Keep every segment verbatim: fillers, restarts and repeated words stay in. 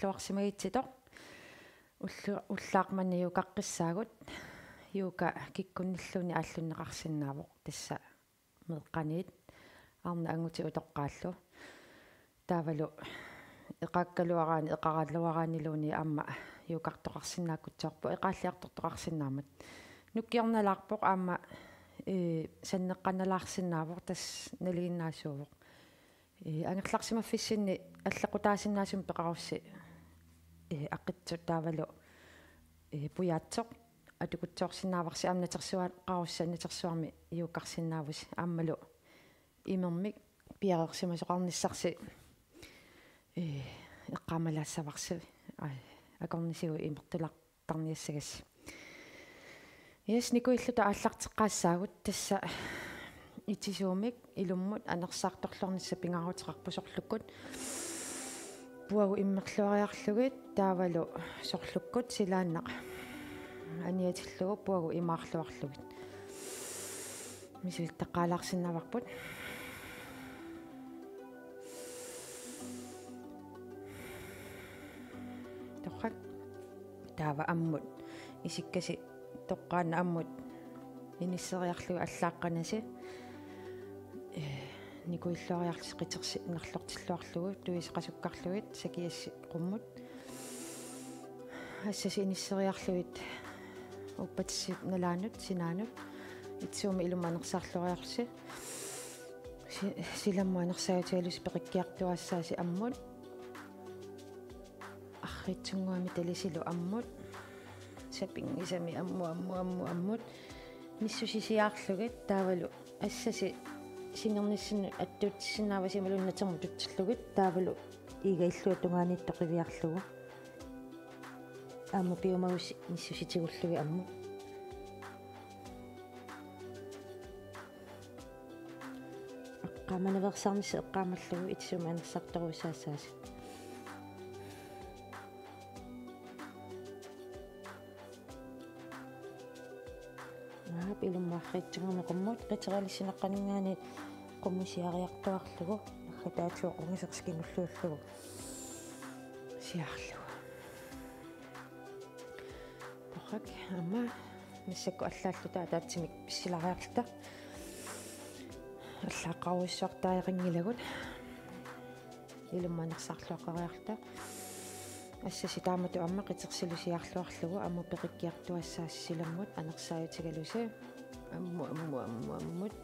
eqqartuarsimagitsittoq. Ullu-, ullaaq manna yogaqqissaagut. Yoga kikkunnilluunniit aallunneqarsinnaavoq tassa meeqqaniit. Arnat angutit utoqqaallu. Taavalu eqaakkaluaraanni, eqaraluaraanniluunniit aamma yogartoqarsinnaakutsoorpoq, eqaalliartortoqarsinnaammat. Nukkiornalaarpoq aamma, ee, sanneqqannalaarsinnaavoq, tassa nalinginnaasuuvoq. Ee, angerlarsimaffissinni alleqqutaasinnaasumik peqarussi, ee, aqqitsut taavalu, ee, pujaatsoq atukutsoorsinnaavarsi aamma natersuaqarussi, natersuarmi yogarsinnaavusi aammalu imermik piareersimasoqarnissarsi, ee, eqqaamalaassavarsi, aa, akornisigut imertular- tarniassagassi. Yes, nikuilluta aallarteqqaassaagut, tassa itisuumik ilummut anersaartorluarnissaq pingaaruteqarpoq, sorlukkut puagut immerluariarlugit taavalu sorlukkut silaannaq aniatillugu puagut imaarluarlugit. Misilittaqqaalaarsinnaavarput. Torrak. Taava ammut isikkasi toqqaannaq ammut inisseriarlugu allaaqqanasi. Ee, nikuilluariarlusi qitersi nerlortilluarlugu tuiseqasukkarlugit sakiassi qummut. Assasi inisseriarlugit uppatissi nalaanut, sinaanut. Itisuumik ilummut anersaarluariarlusi. Si-, silammut anersaajutigalusi peqikkiartuaassaasi ammut. Arriitsunnguamik talisilu ammut. Sapinngisamik ammut, ammut, ammut, ammut. Nissusisiaarlugit taavalu assasi singernissinnut attuutissinnaavasi imaluunniit natermut tutsillugit taavalu iiga illuatungaaniittoq qiviarlugu. Aamma piumagussi nissusitigullugit ammut. Eqqaamanaveersaarnissaq eqqaamallugu itisuumik anersaartoruissaassaasi. Aap, ilummut arriitsunnguamik qummut, qiteralissineqqaninngaanniit qummut siaariartuarlugu, naggataatigut qungisersikinulluullugu siaarlugu. Torrak, aamma massakkut allaalluta ataatsimik pissilariarluta. Allaaqqarujussuartariaqanngilagut. Ilummut anersaarluaqqariarluta. Assasi taamatut aamma qitersilu siaarluarlugu ammut peqikkiartuaassaasi silammut anersaajutigalusi. Ammut, ammut, ammut, ammut.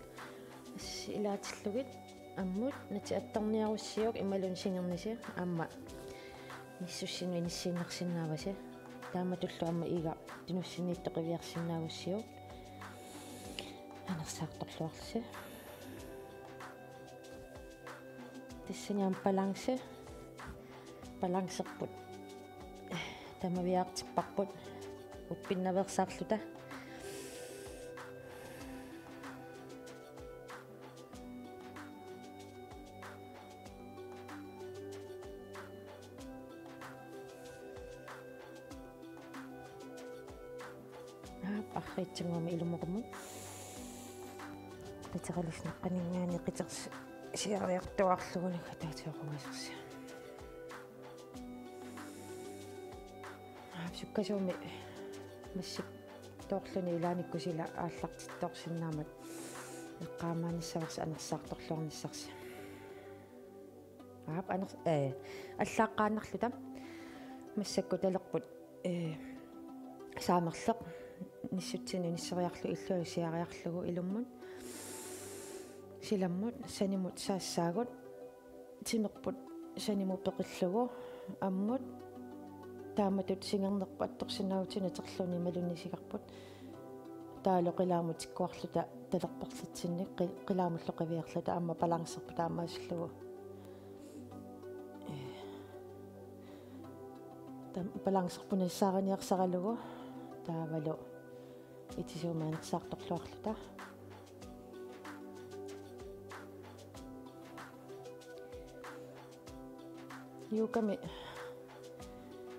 Assasi ilaatillugit ammut natiattarniarussiuk imaluunniit singernisi aamma nissussinnut inissiinnarsinnaavasi. Taamatullu aamma iiga tunussinniittoq qiviarsinnaagussiuk. Anersaartorluarlusi. Tassani aamma balanci. Balancerput tamaviaartipparput uppinnaveersaarluta. Aap, arriitsunnguamik ilummut qummut. Qiteralissineqqaninngaanniit qitersi-, siaariartuarlugu naggataatigut qungisersi. Aap, sukkasuumik massiktoorluni ilaannikkut sila aallartittoorsinnaammat eqqaamanissavarsi anersaartorluarnissarsi. Aap, aners-, ee, allaaqqaannarluta. Massakkut talerput, ee, saamerleq nissutsinnut inisseriarlugu illuatungaanut siaariarlugu ilummut. Silammut sanimut saassaagut. Timerput sanimut peqillugu ammut. Taamatut singernerput attorsinnaagutsigit naterluunniit imaluunniit isigarput. Taavalu qilaamut tikkuarluta talerperlatsinnik qi-, qilaamullu qiviarluta aamma balancerput taamaasillugu. Ee. Taam-, balancerput nassaariniarsaralugu taavalu itisuumik anersaartorluarluta. Yogami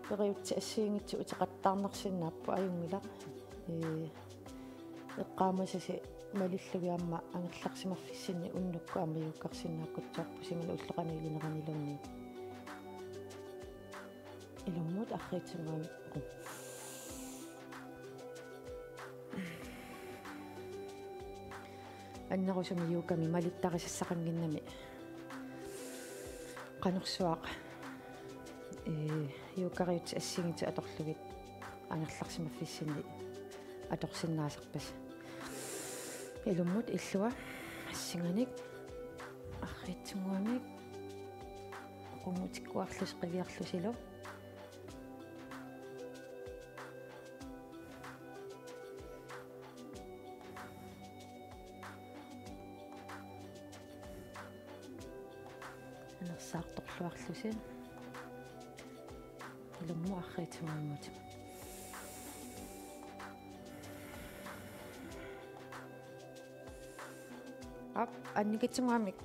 periutsit assigiinngitsut uteqattaarnarsinnaapput, ajunngilaq. Ee, eqqaamasasi malillugit aamma angerlarsimaffissinni unnukkut aamma yogarsinnaakkutsoorpusi, imaluunniit ullut qanoq ilineraniluunniit. Ilummut arriitsunnguamik qummu. Annerusumik yogami malittarisassaqannginnami qanorsuaq, ee, yogariutsit assigiinngitsut atorlugit angerlarsimaffissinni atorsinnaasarpasi. Ilummut illua assinganik arriitsunnguamik qummutikkuarlusi qiviarlusilu. Anersaartorluarlusi. Ilummut arriitsunnguamik. Aap, annikitsunnguamik,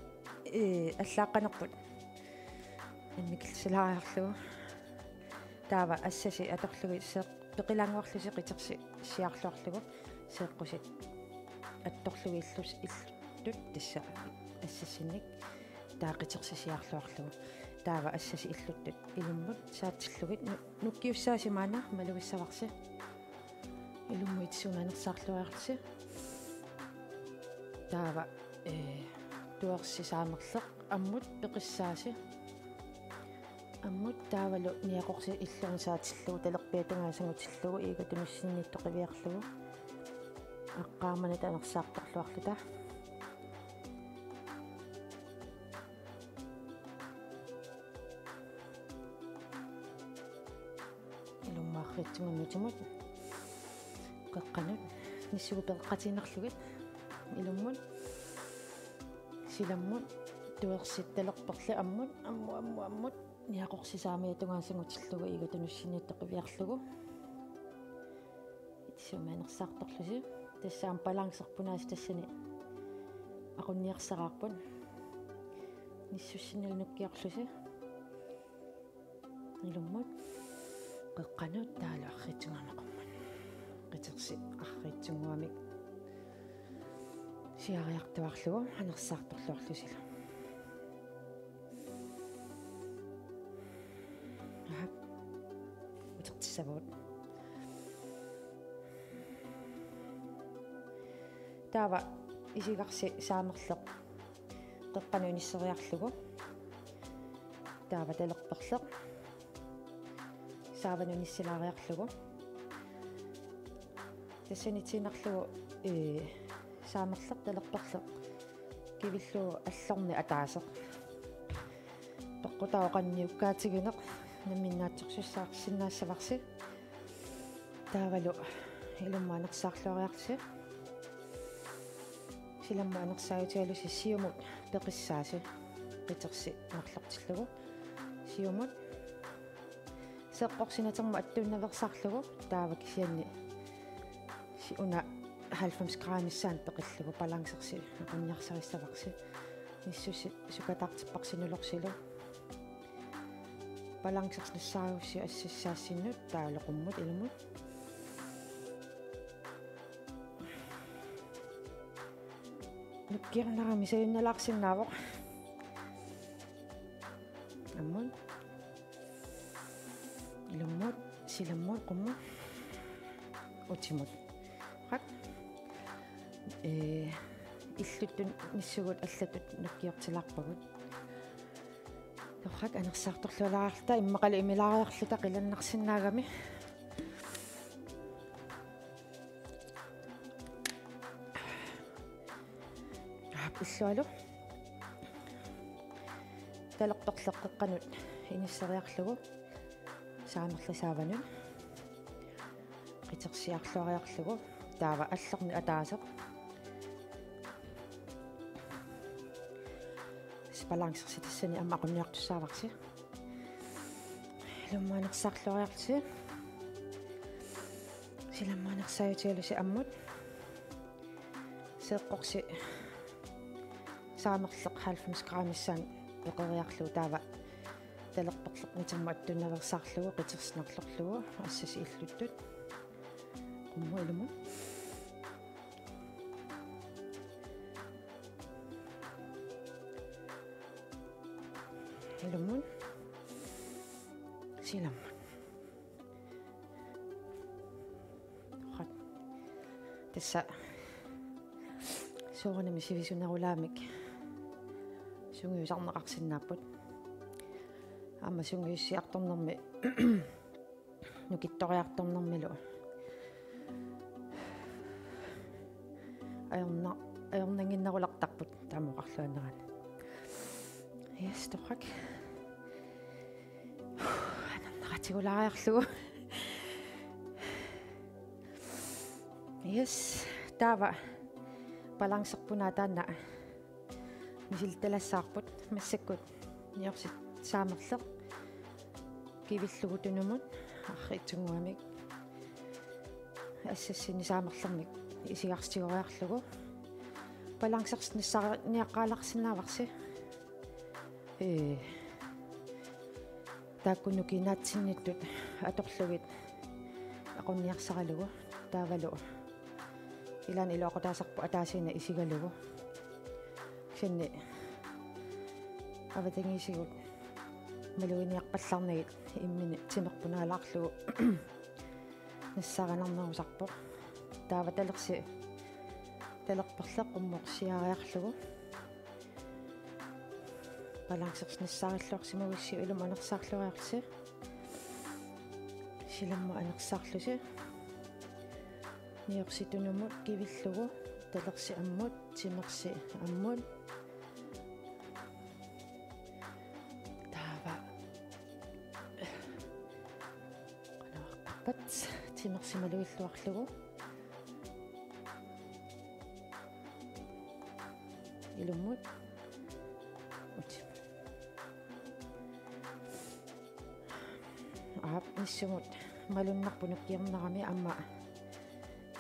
ee, allaaqqanerput annikillilaariarlugu. Taava assasi atorlugit seeq-, peqilaannguarlusi qitersi siaarluarlugu seeqqusit attorlugit illus-, illutsit tassa assassinnik taava qitersi siaarluarlugu. Taava assasi illutsit ilummut saatsillugit nu-, nukkiussaasi maanna malugissavarsi. Ilummut itisuumik anersaarluariarlusi. Taava, ee, tuersi saamerleq ammut peqissaasi. Ammut taavalu niaqorsiit illunga saatillugu talerpiata tungaanut sangutillugu iigatut nussinniittoq qiviarlugu. Aqqaamani anersaartorluarluta. Ilummut arriitsunnguamik nutimut. Qeqqanut. Nissugut pereqqatiinnarlugit. Ilummut. Silammut. Tuersit talerperli ammut. Ammut, ammut, ammut. Niaqorsiit saamiata tungaanut sangutillugu iigatut nussinniittoq qiviarlugu. Itisuumik anersaartorlusi. Tassa aamma balancerpunaasoq tassani aqunniarsaraarput. Nissussinnilu nukkiorlusi. Ilummut. Qeqqanut taavalu arriitsunnguamik qummut. Qitersi arriitsunnguamik siaariartuarlugu anersaartorluarlusilu. Aha. Utertissavugut. Taava isigarsi saamerleq qeqqanut inisseriarlugu. Taava talerperleq saavanut inissilaariarlugu. Tassani tiinarlugu, ee, saamerleq talerperleq kivillugu allorneq ataaseq. Peqqutaavoq qanoq niukkaatigineq namminnaatsorsussaarsinnaassavarsi. Taavalu ilummut anersaarluariarlusi. Silammut anersaajutigalusi siumut peqissaasi. Qitersi marlortillugu. Siumut. Seeqqorsi natermut attuunnaveersaarlugu taava kisianni si-, una halvfems gradersaanik peqillugu balancersi aqunniarsarissavarsi. Nissussi sukataartipparsi nulorsilu. Balancersi nassaarussi assassaasinnut taavalu qummut ilummut. Nukkiornarami sajunnalaarsinnaavoq. Ammut. Ilummut, silammut, qummut. Utimut. Qak. Ee, illuttut nissugut allatut nukkiortilaarpagut. Torrak anersaartorlualaarluta immaqalu imilaariarluta qilannarsinnaagami. Aap, illualu. Talerperleq qeqqanut inisseriarlugu. Saamerleq saavanut. Qitersiarluariarlugu. Taava allorneq ataaseq. Balancersi tassani aamma aqunniartussaavarsi. Ilummut anersaarluariarlusi. Silammut anersaajutigalusi ammut. Seeqqorsi saamerleq halvfems gradersaanik peqeriarlugu taava talerperleq natermut attuunnaveersaarlugu qitersi marlorlugu assasi illuttut. Qummut ilummut. Ilummut. Silammut. Tassa soorunami sivisunerulaamik sungiusarneqarsinnaapput. Aamma sungiussiartornermi nukittoriartornermilu ajorna-, ajornannginnerulertarput taama oqarluaannarani. Yes, torrak. Anernaqatigulaariarlugu. Yes, taava balancerpunaa taanna misilittalassavarput massakkut niorsi saamerleq kivillugu tunumut arriitsunnguamik assassinni saamerlermik isigartigoriarlugu. Balancersi nassaarniaqqaalarsinnaavarsi. Ee, taakku nukiinnaatsinnittut atorlugit aqunniarsaralugu taavalu ilaanni iluaqutaasarpoq ataasiinnaq isigalugu. Kisianni avatangiisigut maluginiarpallarnagit imminut timerput naalaarlugu nassaarinarnerusarpoq. Taava talersi talerperleq qummut siaariarlugu. Balancersi nassaarilluarsimagussiuk ilumut anersaarluariarlusi. Silammut anersaarlusi. Niorsi tunumut kivillugu, talersi ammut, timersi ammut. Taava. Qanoq oqartarpat, timersi malugilluarlugu. Ilummut. Uti. Aap, nissumut malunnarpoq nukkiornerami aamma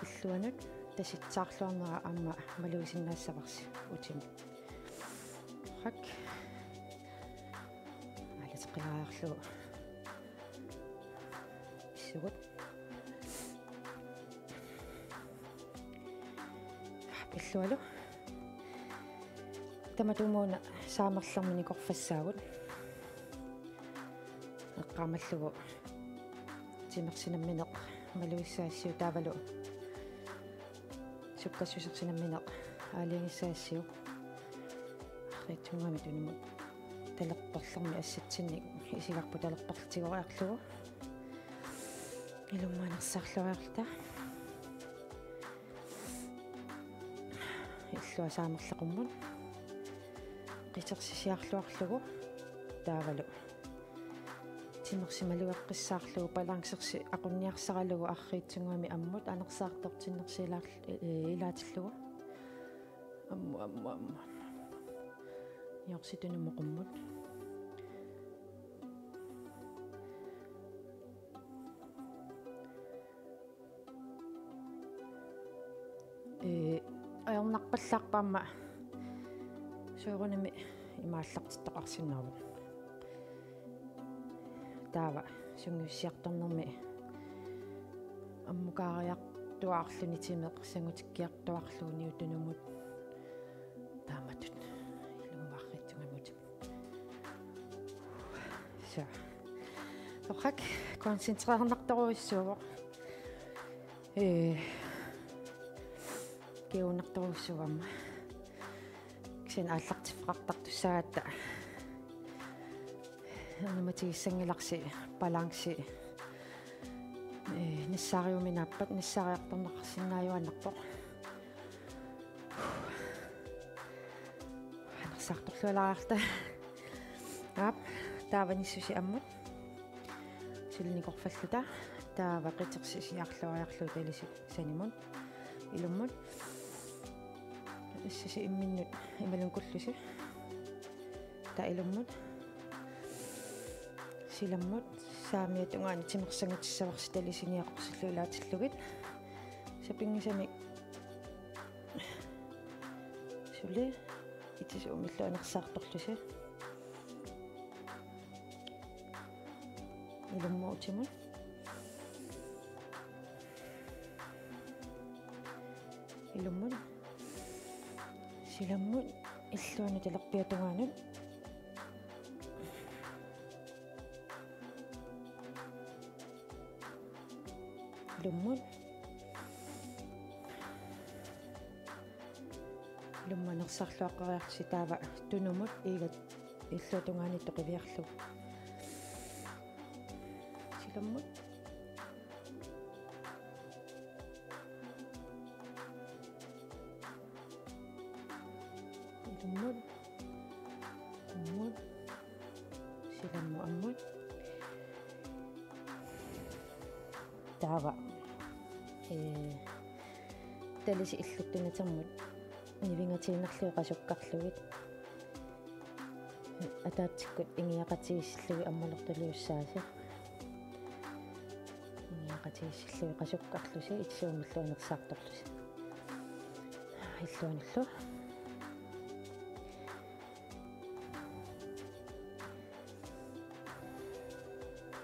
illuanut tasitsaarluarnera aamma malugisinnaassavarsi utimut. Hak. Aalateqqilaariarlugu. Issugut. Illualu. Tamatumuuna saamerlermi nikorfassaagut. Eqqaamallugu timersi nammineq malugissagassiuk taavalu sukkassusersi nammineq aalajangissagassiuk. Arriitsunnguamik tunumut talerperlermi assatsinnik isigarput talerperlutigoriarlugu. Ilummut anersaarluariarluta. Illua saamerleq qummut. Qitersi siarluarlugu. Taavalu timersi malugeqqissaarlugu balancersi aqunniarsaralugu arriitsunnguamik ammut anersaartortinnersi ilaar-, ee, ilaatillugu. Ammut, ammut, ammut, ammut. Niorsi tunumut qummut. Ee, ajornarpallaarpoq aamma soorunami ima aallartittoqarsinnaavoq. Taava sungiussiartornermi ammukaariartuaarluni timeq sangutikkiartuaarlugu niut tunumut. Taamatut. Ilumut arriitsunnguamik. Så. Torrak, koncentrerertartorujussuuvoq. Ee, kingunartorujussuuvoq aamma. Kisianni aallartiffeqartartussaagatta. Ernumatigissanngilarsi balanci. Ee, nassaariuminaappat nassaariartorneqarsinnaajuaannarpoq. Anersaartorlualaarta. Aap, taava nissusi ammut. Suli nikorfalluta. Taava qitersi siarluariarlugu talisi sanimut. Ilummut. Assasi imminnut imaluunniit kullusi. Taava ilummut. Silammut. Saamiata tungaanut timersangutissavarsi talisi niaqorsillugu ilaatillugit. Sapinngisamik suli itisuumillu anersaartorlusi. Ilummut utimut. Ilummut. Silammut illuanut talerpiata tungaanut. Ilummut. Ilumut anersarluaqqeriarlusi taava tunumut iigat illuatungaani toqiviarlugu. Silammut. Ilummut. Ammut. Silammut ammut. Taava. Ee, talisi illuttut natermut nivingatiinnarlugit qasukkarlugit. Ataatsikkut ingiaqatigiissillugit ammalortuliussaasi. Ingiaqatigiissillugit qasukkarlusi, itisuumillu anersartorlusi. Illuanullu.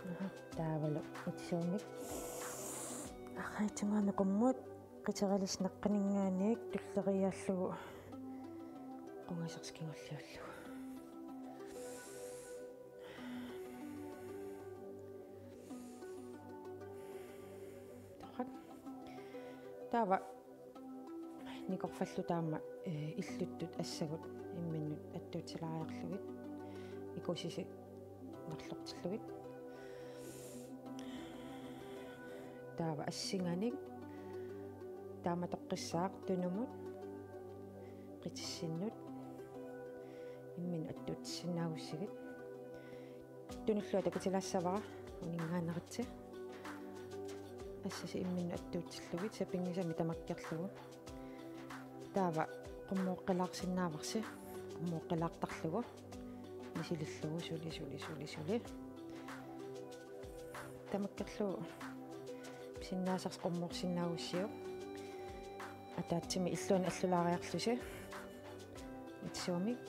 Aha, taavalu itisuumik. Arraatigut qummut qiteralissi naqqaninngaanniit tulleriiaallugu qungasersi kingulliullugu. Torrak. Taava nikorfallu taama, ee, illuttut assagut imminnut attuutilaariarlugit. Ikusisi nerlortillugit. Taava assinganik taamatoqqissaaq tunumut qitissinnut imminnut attuutissinnaagussigit. Tunullugu takutilaassavara uninngaaneritsi. Assasi imminnut attuutillugit sapinngisamik tamakkerlugu. Taava qummut oqqilaarsinnaavarsi, qummut oqqilaartarlugu misilillugu suli, suli, suli, suli. Tamakkerlugu pisinnaasarsi qummuussinnaagussiuk. Ataatsimik illuanut allulaariarlusi. Itisuumik.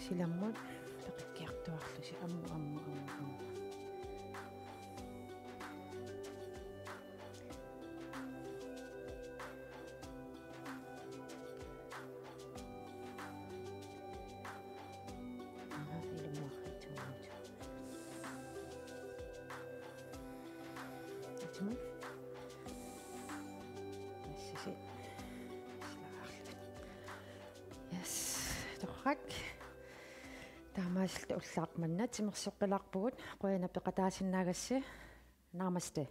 Silammut peqikkiartuaarlusi. Ammut, ammut, ammut, ammut. Aha, ilumut arraatsuugut. Itisuumik. Assasi. Yes, torrak. Taamaasilluta ullaaq manna timersoqqilaarpugut, qujanaq peqataasinnaagassi. Namaste.